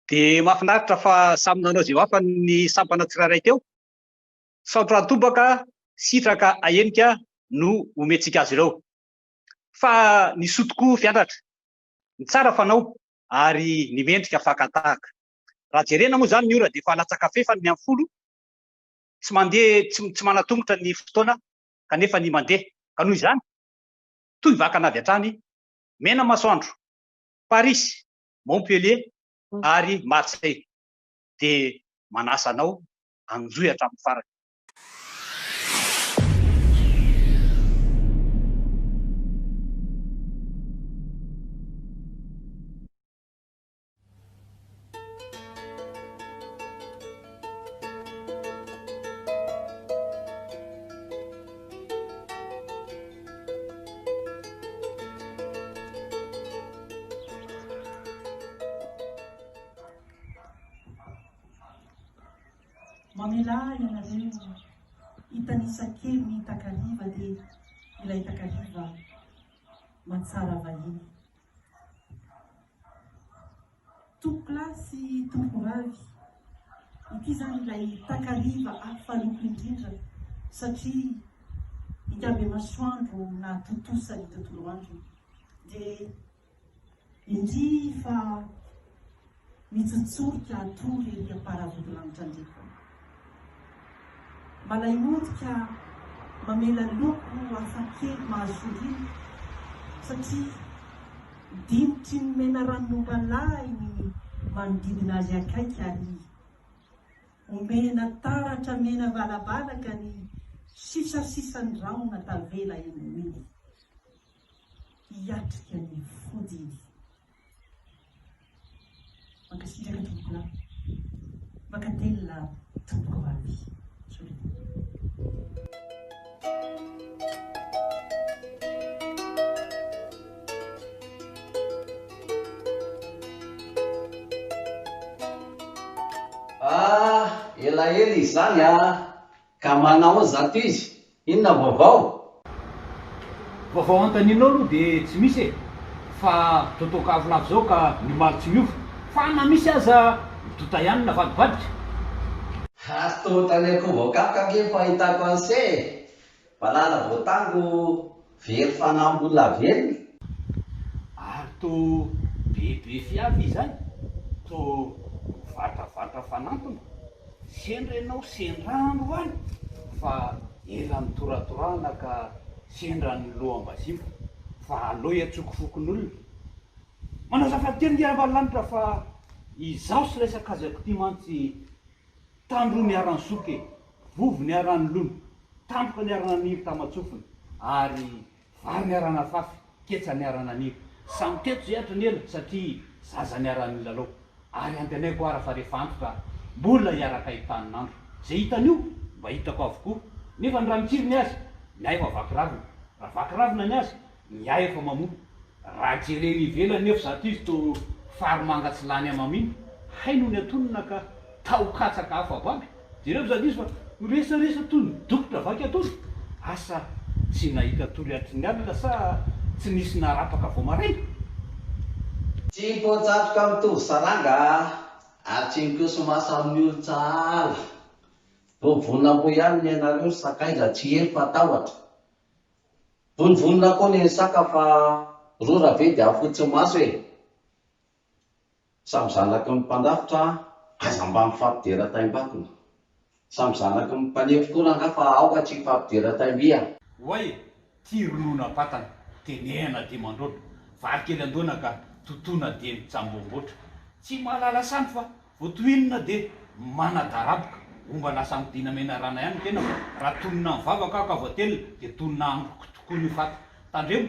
Dia mahafinaritra fa samy nanao izay ho afany ny sampana tsirairay teo. Saotra an-tobaka, sitraka ahenika no omentsika azy ireo. Fa ny soa tokoa fiandratra, ny tsara fanao ary ny mendrika fakan-tahaka. Raha jerena moa izany ny ora dia efa latsaka fefany ny amin'ny folo, tsy mandeha, tsy tsy manan-tongotra ny fotoana kanefa ny mandeha. Ka noho izany, toy vakana avy hatrany, mena masoandro, Parisy, Montpellier ary Marseille dia manasa anao hanjohy hatramin'ny farany. Mamelà ianareo hitanisa kely ny takariva dia ilay takariva matsara vahiny. Tompokolahy sy tompokovavy, ity izany ilay takariva hafa loko indrindra satria Ingabemasoandro nahatontosa ny tontolo andro dia indry fa mitsotsorika hatory ery am-paravodilanitra andrefana. Malahimody ka mamela loko hafakely mahasorina satria dinitry ny menaranombalahy ny manodidina azy akaiky ary omena taratra mena valabalaka ny sisasisan'ny rahona tavela eny ho eny hiatrika ny fodiny. Mankasitraka tompokolahy. Mankatelina tompokovavy. Jolie. Ah, elaela izany ah! Ka manao zato izy, inona vaovao? Vaovao antaninao aloha dia tsy misy e! Fa totoka avo lava izao ka ny omaly tsy miova. Fa na misy aza midota ihany navadibadika. Ary toa ohatran'ny akoho voakapoka ange ny fahitako an'se e! Valala voatango very fanahy mbola velona. Ary toa bebe fiavy izany, toa mivatravatra fanantona, sendra ianao sendra androany fa ela nitoratorahana ka sendra ny loham-bazimba fa aleo iantsoko fokonolona. Manao azafady kely nge Ambanilanitra fa izaho sy ilay sakazako ity mantsy Tandroy niara-nisoka e, vovo niara-nilona, tandroka niara-naniry taman-tsofina, ary vary niara-nafafy, ketsa niara-naniry. Samy teto izay hatry ny ela satria zaza niara-nilalao. Ary antenaiko ara fa rehefa antitra mbola hiaraka hitanin'andro. Izay hitany io mba hitako avokoa. Nefa ny raha mitsiry ny azy, ny ahy efa vaky ravina. Raha vaky ravina ny azy, Ny ahy efa mamoa. Raha jerena ivelany nefa izato izy toa fary manga tsy lany hamamiana. Hay nony antonona ka taho-katsaka afa-baby. Jereo izato izy fa miresaresa toy ny dokotra vaky atody. Asa tsy nahita tory hatry ny alina sa tsy nisy narapaka vao maraina? Tsy mipoa-tsatroka mitovy saranga ary tsy mikoso-maso amin'ny olon-tsahala. Voavonam-po ihany ny anareo ry sakaiza, tsy hery fa tahotra. Vonivonona koa ny saka fa rora ve dia afotsy maso e! Samy zanaky ny mpandrafitra aza mba mifampidera taim-batona. Samy zanaky ny mpanefy koa rangaha fa aoka tsy hifampidera taim-by a! Oay e! Ty ronono am-patana, tenehana dia mandroatra, vary kely an-doana ka totoina dia mitsambomboatra. Tsy mahalala samy fa Vao tohinina dia manadaraboka. Omba lasa amidina menarana ihany ny tenako. Raha tonona mivavaka aho ka voatelina dia tonona amiko tokoa ny faty. Tandremo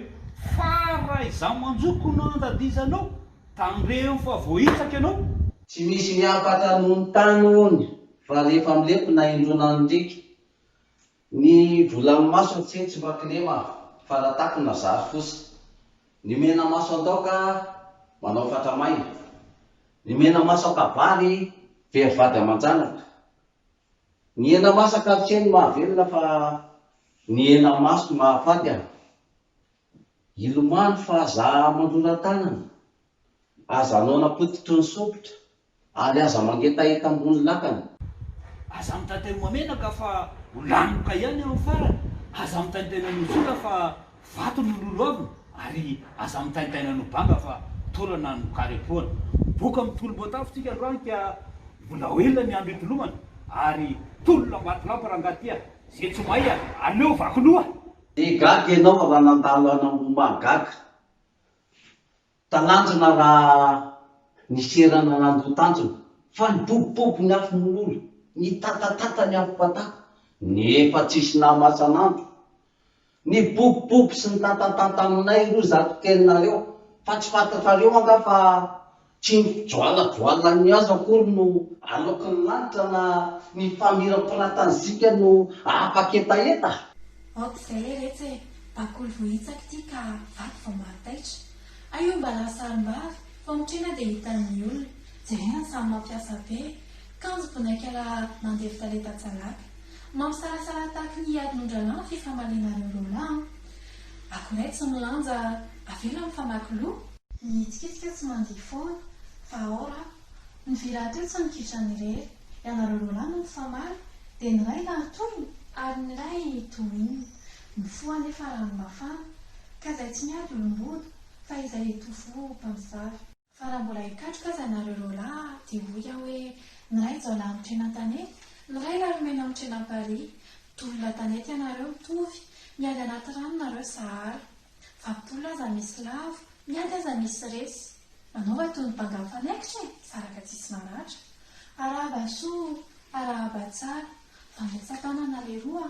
fa raha izaho manjoko no andadizanao, tandremo fa voahitsaka ianao. Tsy misy miampatra noho ny tany hono fa rehefa milempona indrona ny riaka. Ny volan'ny maso tse tsy mba kilema fa raha takona zary fosa. Ny mena maso an-daoka manao fatra maina. Ny mena maso an-kabary very vady aman-janaka. Ny hena masaka tse no mahavelona fa ny hena maso no mahafaty an. Ilomano fa aza mandrora tanana. Aza noana potitry ny sompitra. Ary aza mangetaheta ambony lakana. Aza mitaintaina menaka fa ho lanoka ihany amin'ny farany, aza mitaintaina nozotra fa vato no lolohavina, ary aza mitaintaina no banga fa taolana no karepohana. Boka mitolom-boatavo tsika androany ka mbola ho ela ny andro hitolomana, ary tolona ambatolampy rangahy ty a! Ze tsy mahay aleo vaky loha! Dia gaga ianao raha nandalo an'Ambohimahagaga. Talanjona raha niserana nandoa tanjona, fa nibobobobo ny afo mololo, nitatatata ny afom-patako, nefa tsisy nahamasan'andro. Nibobobobo sy nitatatata aminay roa izato teninareo, fa tsy fantatrareo angaha fa tsy ny fijoalajoalan'ny hazo akory no aloky ny lanitra na ny famirapiratan'ny zika no afa-ketaheta? Aoka izay re retsy e! Bakoly voahitsaka ity ka vato vao mahataitra. Hay io mba lasa sarim-bavy, vao mitrena dia hitan'ny olona. Jerena ny samy mampiasa be. Kanjo bonaika raha mandevo talenta tsalaka. Mampisalasala tahaky ny adin'ondralahy ny fifamalianareo roalahy an! Akoray tsy milanja, avela mifamaky loha. Mihitsikitsiky tsy mandihy foana, fa ao raha. Ny vy rahateo tsy mikitrana irery. Ianareo roalahy no mifamaly, dia ny iray lahatolona ary ny iray tohinina. Mifoha anefa rano mafana, ka izay tsy miady olom-bodo, fa izay hitofo mpamosavy. Fa raha mbola hikatroka aza ianareo roalahy dia hoy aho hoe, ny iray jaolahy mitrena an-tanety, ny iray lalomena mitrena am-parihy. Mitolona an-tanety ianareo mitovy, miady anaty rano nareo sahala. Fa mitolona aza misy lavo, miady aza misy resy. Manaova toy ny mpangà fanaikitra e, saraka tsisy maratra. Arahaba soa, arahaba tsara. Fandraisan-tanana leroa a.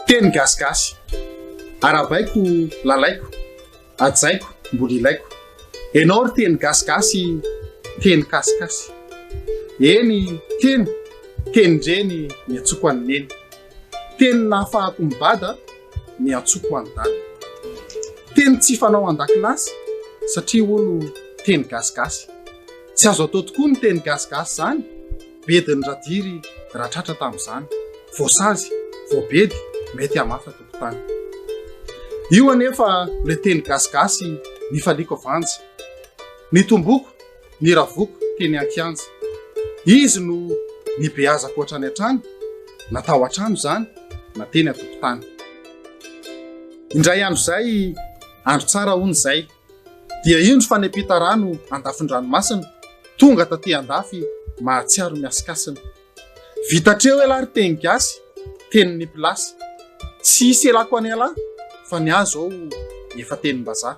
Teny gasigasy. Arahabaiko lalaiko, hajaiko mbola ilaiko. Enao ry teny gasigasy, teny kasikasy. Eny teny, tenin-dreny niantsoko an'i Neny. Teny nahafahako mibada, niantsoko an'i Dada. Teny tsy fanao an-dakilasy satria hono teny gasigasy. Tsy azo atao tokoa ny teny gasigasy izany, bedin'ny radiry raha tratra tamin'izany. Voasazy, voabedy, mety hamafa tokontany. Io anefa ilay teny gasigasy nifaliako vanja. Nitomboko niravoko teny an-kianja. Izy no nibeazako hatrany hatrany, na tao an-trano izany na teny an-tokotany. Indray andro izay, andro tsara hono izay, dia indro fa niampita rano andafin-dranomasina, tonga taty andafy mahatsiaro mihasikasina. Vita hatreo elah ry teny gasy, tenin'ny mpilasy. Tsy hisy elako an'ialahy fa ny ahy zao efa tenim-bazaha.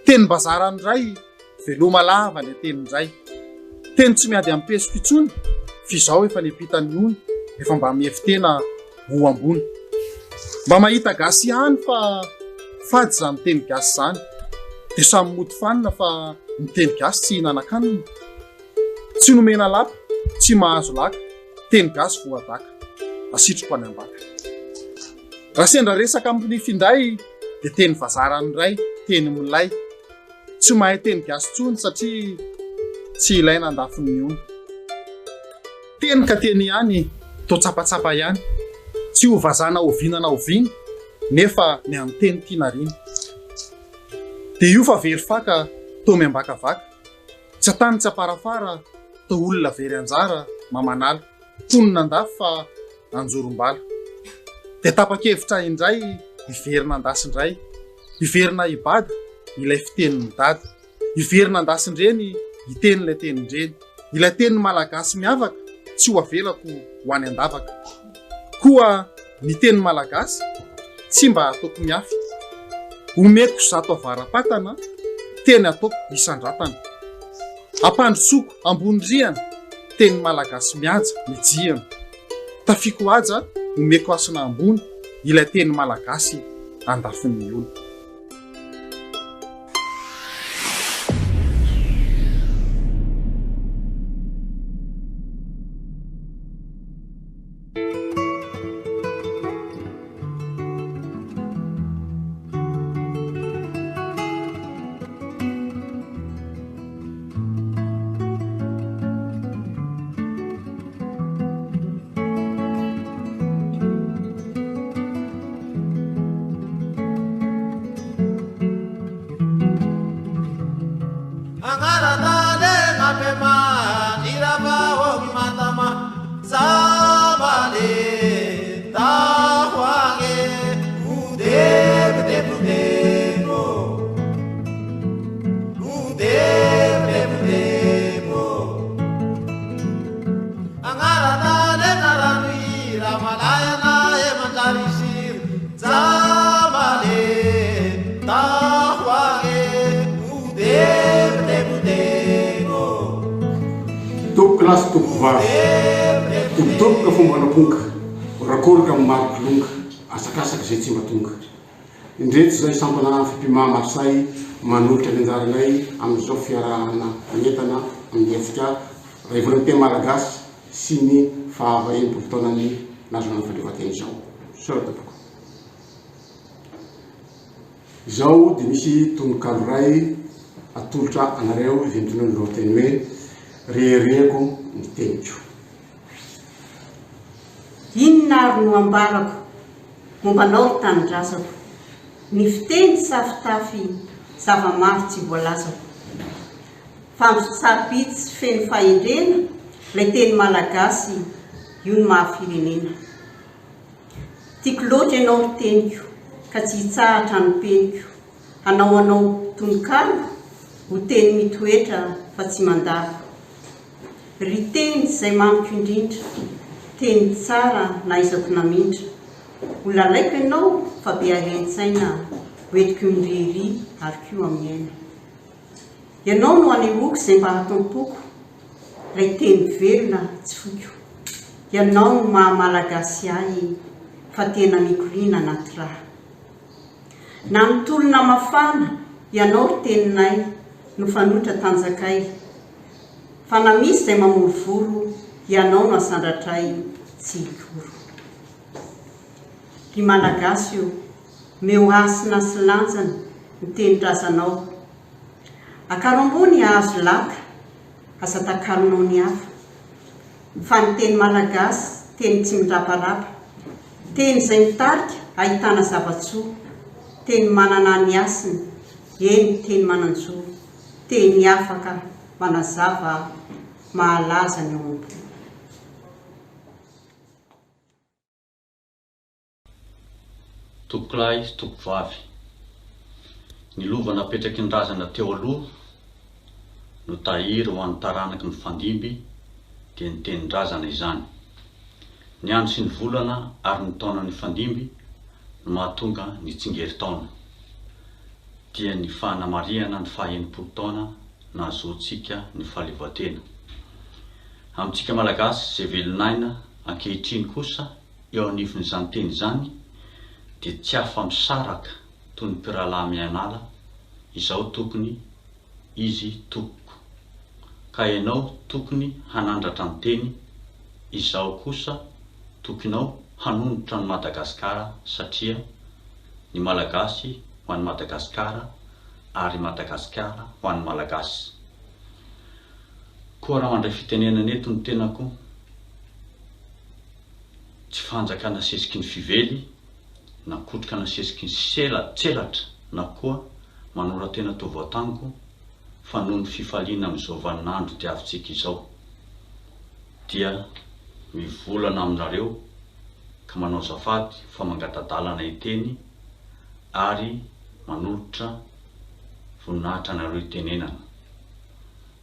Tenim-bazaha ranoray, veloma lava ilay tenin-dray. Teny tsy miady amin'ny pesoko intsony f'izao efa niampita ny ony, efa mba mihevi-tena ho ambony. Mba mahita gasy ihany fa fady izany teny gasy izany. Dia samy mody fanina fa ny teny gasy tsy hihinanan-kanina. Tsy nomena lapa, tsy mahazo laka, teny gasy voadaka, asitriko any ambaka. Raha sendra resaka amin'ny finday dia teny vazaha ranoray, teny milay. Tsy mahay teny gasy intsony satria tsy ilaina andafin'ny ony. Teny ka teny ihany, toa tsapatsapa ihany. Tsy ho vazaha na oviana na oviana, nefa ny an'ny teny tiana ariana. Dia io fa very faka, toa miambakavaka. Tsy an-tany tsy am-parafara toa olona very anjara mamanala mponina an-dafy fa anjorom-bala. Dia tapa-kevitra indray hiverina an-dasy indray, hiverina hibada ilay fitenin'i Dada, hiverina an-dasin-dreny hiteny ilay tenin-dreny, ilay teny malagasy miavaka tsy ho avelako ho any an-davaka. Koa ny teny malagasy tsy mba ataoko miafy. Omeko zato avara-patana, teny ataoko isandratana. Ampandrosoako ambony rihana, teny malagasy mihaja, mijihana. Tafiako haja, omeko hasina ambony, ilay teny malagasy andafin'ny ony. Tompoko lahy sy tompoko vavy, Dobodoboka fomba naponga, Horakoroka amin'ny maro kilonga, Asakasaka izay tsy mba tonga. Indreto izay sampana Fipima Marseille manolotra ny anjaranay amin'izao fiarahana mientana amin'ny hetsika Iray volan'ny teny malagasy sy ny faha 60 taonan'ny nahazoana ny fahaleovantena izao. Misaotra tompoko. Izao dia misy tononkalo iray atolotra anareo izay mitondra ny lohateny hoe Reherehako ny teniko. Inona ary no ambarako momba anao ry tanindrazako? Ny fiteny sa fitafy zava-maro tsy voalazako. Fa sarobidy sy feno fahendrena ilay teny malagasy io no maha firenena. Tiako loatra ianao ry teniko ka tsy hitsahatra ny peniko hanao anao tononkalo ho teny mitoetra fa tsy mandalo. Ry teny izay mamiko indrindra, teny tsara nahaizako namindra. Ho lalaiko ianao fa be haren-tsaina ho entiko miriaria ary koa miaina. Ianao no anehoako izay mba ato am-poko, ilay teny velona tsy foiko. Ianao no maha Malagasy ahy fa tena mikoriana anaty rà. Na ny tolona mafana, ianao ry teninay no fanoitra tanjakay. Fa na misy izay mamorovoro, ianao no asandratray tsy hikoro. Ry Malagasy o, meo hasina sy lanjany ny tenin-drazanao. Akaro ambony hahazo laka, aza takalonao ny hafa. Fa ny teny malagasy, teny tsy miraparapa. Teny izay mitarika ahitana zava-tsoa. Teny manana ny hasiny, eny teny manan-jo. Teny afaka manazava mahalaza ny ao am-po. Tompokolahy sy tompokovavy, ny lova napetraky ny razana teo aloha no tahiry ho an'ny taranaky mifandimby dia ny tenin-drazana izany. Ny andro sy ny volana ary ny taona nifandimby no mahatonga ny tsingerin-taona. Dia ny fanamarihana ny faha 60 taona nahazoantsika ny fahaleovantena. Amintsika Malagasy izay velon'aina ankehitriny kosa eo anivon'izany teny izany dia tsy afa-misaraka toy ny mpirahalahy mianala, izaho tokony, izy tompoko. Ka ianao tokony hanandratra ny teny, izaho kosa tokinao hanonitra an'i Madagasikara satria ny Malagasy ho an'i Madagasikara ary Madagasikara ho an'ny Malagasy. Koa raha mandray fitenenana eto ny tenako, tsy fanjakana sesiky ny fively, na kotroka nasesiky ny sela, tselatra, na koa manora-tena toa voatango, fa noho ny fifaliana amin'izao vaninandro diavintsika izao, dia mivolana aminareo ka manao azafady fa mangata-dalana hiteny ary manolotra voninahitra anareo hitenenana.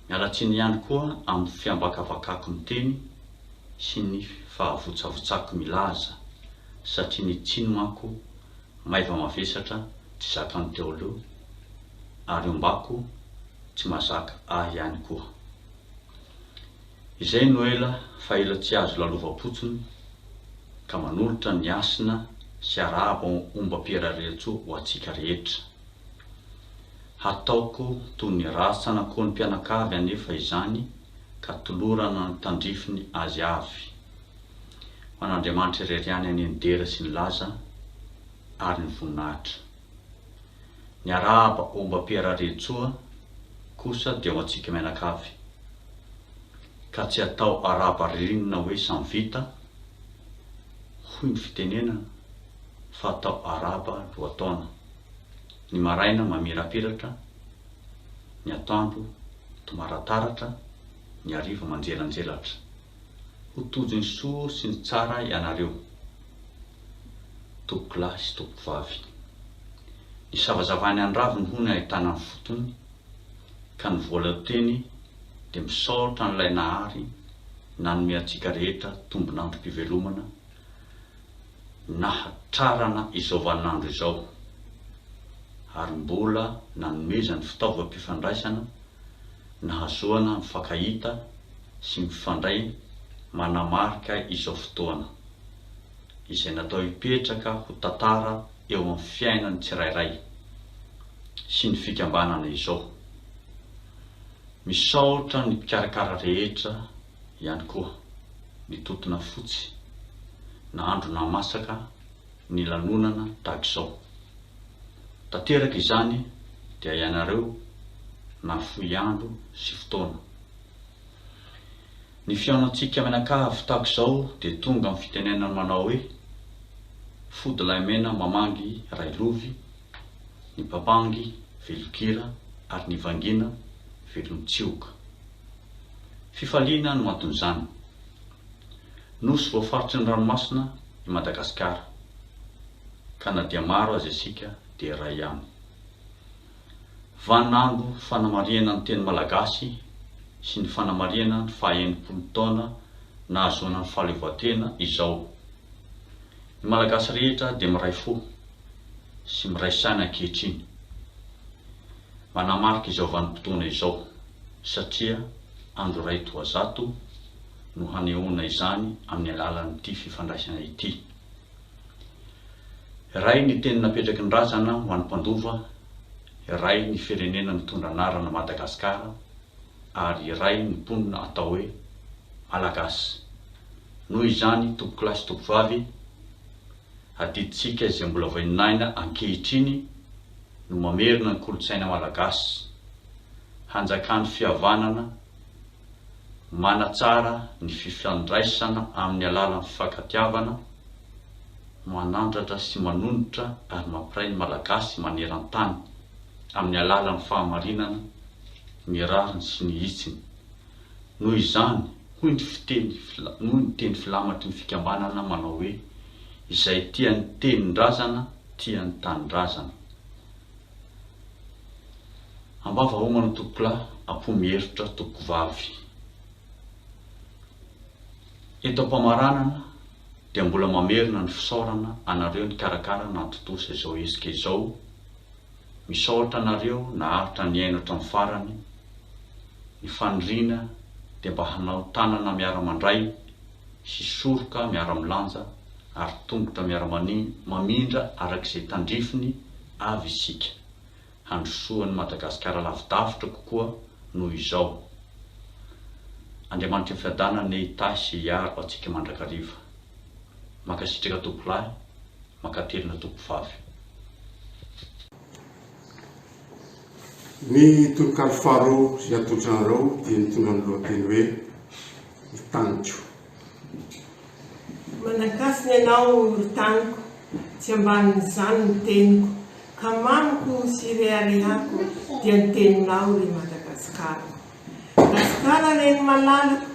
Miala tsiny ihany koa amin'ny fiambakavakako miteny sy ny fahavotsavotsako milaza satria ny tsiny manko maiva-mavesatra tsy zakan'ny teo aloha ary ombako tsy mazaka ahy ihany koa. Izay no ela fa ela tsy azo lalovam-potsiny ka manolotra ny hasina sy arahaba ombam-pirariantsoa ho antsika rehetra. Hataoko toy ny ratsan'akohon'ny mpianakavy anefa izany ka tolorana ny tandrifiny azy avy. Ho an'Andriamanitra irery ihany anie ny dera sy ny laza ary ny voninahitra. Ny arahaba ombam-pirariantsoa kosa dia ho antsika mianakavy. Ka tsy atao arahaba ririnina hoe samy vita, hoy ny fitenenana, fa atao arahaba lohataona. Ny maraina mamirapiratra, ny atoandro. Tomarataratra, ny hariva manjelanjelatra. Ho tojo ny soa sy ny tsara ianareo, tompokolahy sy tompokovavy. Ny savazavany an-draviny hono ahitana ny fotony, ka ny voalohan-teny dia misaotra an'ilay Nahary nanome antsika rehetra tombon'androm-pivelomana nahatrarana izao vaninandro izao, ary mbola nanomezany fitaovam-pifandraisana nahazoana mifankahita sy mifandray manamarika izao fotoana, izay natao hipetraka ho tantara eo amin'ny fiainan'ny tsirairay sy ny fikambanana izao. Misaotra ny mpikarakara rehetra ihany koa, ny totona fotsy, nahandro nahamasaka ny lanonana tahaka izao. Tanteraka izany dia ianareo nahafoy andro sy fotoana. Ny fihaonantsika mianakavy tahaka izao dia tonga amin'ny fitenenana manao hoe, Fody lahimena mamangy railovy, ny papangy velon-kira ary ny vangina velon-tsioka. Fifaliana no anton'izany. Nosy voafaritry ny ranomasina i Madagasikara, ka na dia maro aza isika dia iray ihany. Vaninandro fanamarihana ny teny malagasy sy ny fanamarihana ny faha 60 taona nahazoana ny fahaleovantena izao. Ny Malagasy rehetra dia miray fo sy miray saina ankehitriny manamarika izao vanim-potoana izao satria andro iray toa zato no hanehoana izany amin'ny alalan'ity fifandraisana ity. Iray ny teny napetraky ny razana ho an'ny mpandova, iray ny firenena mitondra anarana Madagasikara ary iray ny mponina atao hoe Malagasy. Noho izany tompokolahy sy tompovavy, adidintsika izay mbola voininaina ankehitriny no mamerina ny kolontsaina malagasy, hanjakan'ny fihavanana, manatsara ny fifandraisana amin'ny alalan'ny fifankatiavana, manandratra sy manonitra ary mampiray ny Malagasy maneran-tany amin'ny alalan'ny fahamarinana, ny rariny sy ny hitsiny. Noho izany, hoy ny fiteny hoy ny teny filamatry ny fikambanana manao hoe, izay tia ny tenin-drazana tia ny tanindrazana. Ambava homana tompokolahy, am-po mierotra tompokovavy. Eto am-pamaranana dia mbola mamerina ny fisaorana anareo nikarakara nahatontosa izao hetsika izao, misaotra anareo naharitra nihaino hatramin'ny farany, ny faniriana dia mba hanao tanana miara-mandray sy soroka miara-milanja ary tongotra miara-mamindra araka izay tandrifiny avy isika. handrosoan'i Madagasikara lavidavitra kokoa noho izao. Andriamanitry ny fiadanana anie hitahy sy hiaro antsika mandrakariva. Mankasitraka tompolahy, mankatelina tompovavy. Ny tononkalo faharoa izay atolotra anareo dia mitondra ny lohateny hoe Ry Taniko. Manan-kasina ianao ry taniko, tsy ambanin'izany ny teniko, ka mamiko sy ireharehako dia ny teninao ry Madagasikara. Gasikara reny malalako,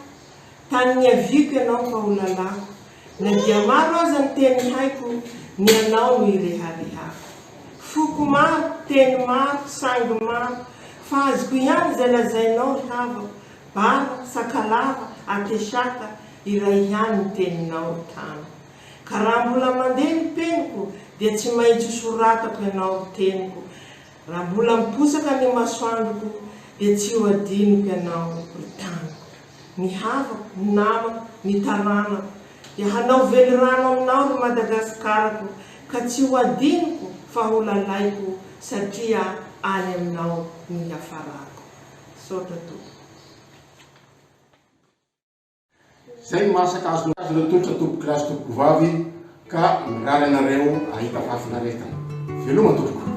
tany niaviako ianao fa ho lalako, na dia maro aza ny teny haiko, ny anao no ireharehako. Foko maro, teny maro, sangy maro, fa azoko ihany izay lazainao ry havako, Bara, Sakalava, Atesaka, iray ihany ny teninao ry tany. Ka raha mbola mandeha ny peniko dia tsy maintsy ho soratako ianao ry teniko, raha mbola miposaka ny masoandroko dia tsy ho adinoko ianao ry taniko. Ny havako, ny namako, ny taranako dia hanao velirano aminao ry Madagasikarako ka tsy ho adinoko fa ho lalaiko satria any aminao no hiafarako. Misaotra tompoko. Zay ny masaka azonareo atolotra tompoko lahy sy tompoko vavy ka mirary anareo ahita fahafinaretana. Veloma tompoko.